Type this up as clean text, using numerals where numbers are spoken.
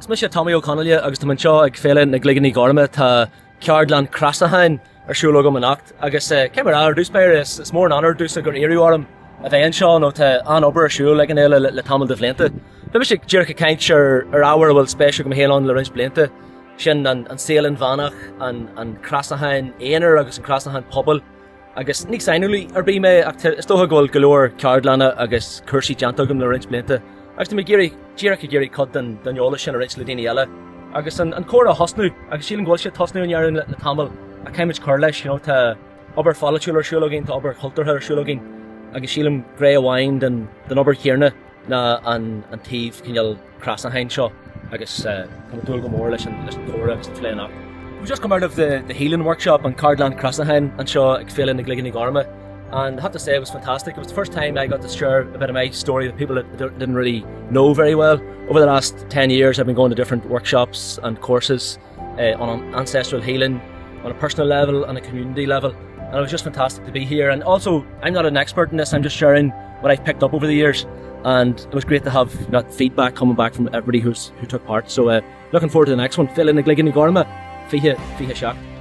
Is mise Tommy Ó Conghaile agus tá mé anseo ag Féile na gCloigíní Gorma. Tá ceardlann craosacháin ar siúl agam anocht agus cé mar ar dtús báire is mór an onóir domhsa gur iarradh orm a bheith anseo nó tá an-obair ar siúl ag an fhéile le tamall de bhlianta. Beidh mise díreach ag caint ar ar ábhar a bhfuil spéis agam féin ann le roinnt blianta, sin an saol inmheánach, an craosachán aonair agus an craosachán pobail. Agus ní saineolaí ar bith mé ach is dócha go bhfuil go leor ceardlanna agus cúrsaí déanta agam le roinnt blianta agus tá mé ag iarraidh, díreach ag iarraidh cuid den den eolas sin a roinnt le daoine eile. Agus an an comhrá a thosnú, agus sílim go bhfuil sé ag tosnú in Éirinn le le tamall ach caithfimid cur leis, you know, tá obair pholaitiúil ar siúl againn, tá obair chultúrtha ar siúl againn agus sílim gné amháin den den obair chéanna ná an an taobh cineál craosacháin seo agus tá mé ag dúil go mór leis an leis an chomhrá agus an phlé anocht. We've just come out of the, the healing workshop an Ceardlann Craosacháin anseo ag Féile na gCloigíní Gorma and I have to say it was fantastic. It was the first time I got to share a bit of my story with people that didn't really know very well. Over the last 10 years I've been going to different workshops and courses uh, on ancestral healing on a personal level and a community level and it was just fantastic to be here and also I'm not an expert in this I'm just sharing what I've picked up over the years and it was great to have that feedback coming back from everybody who's who took part so uh, looking forward to the next one Féile na gCloigíní Gorma 20 27.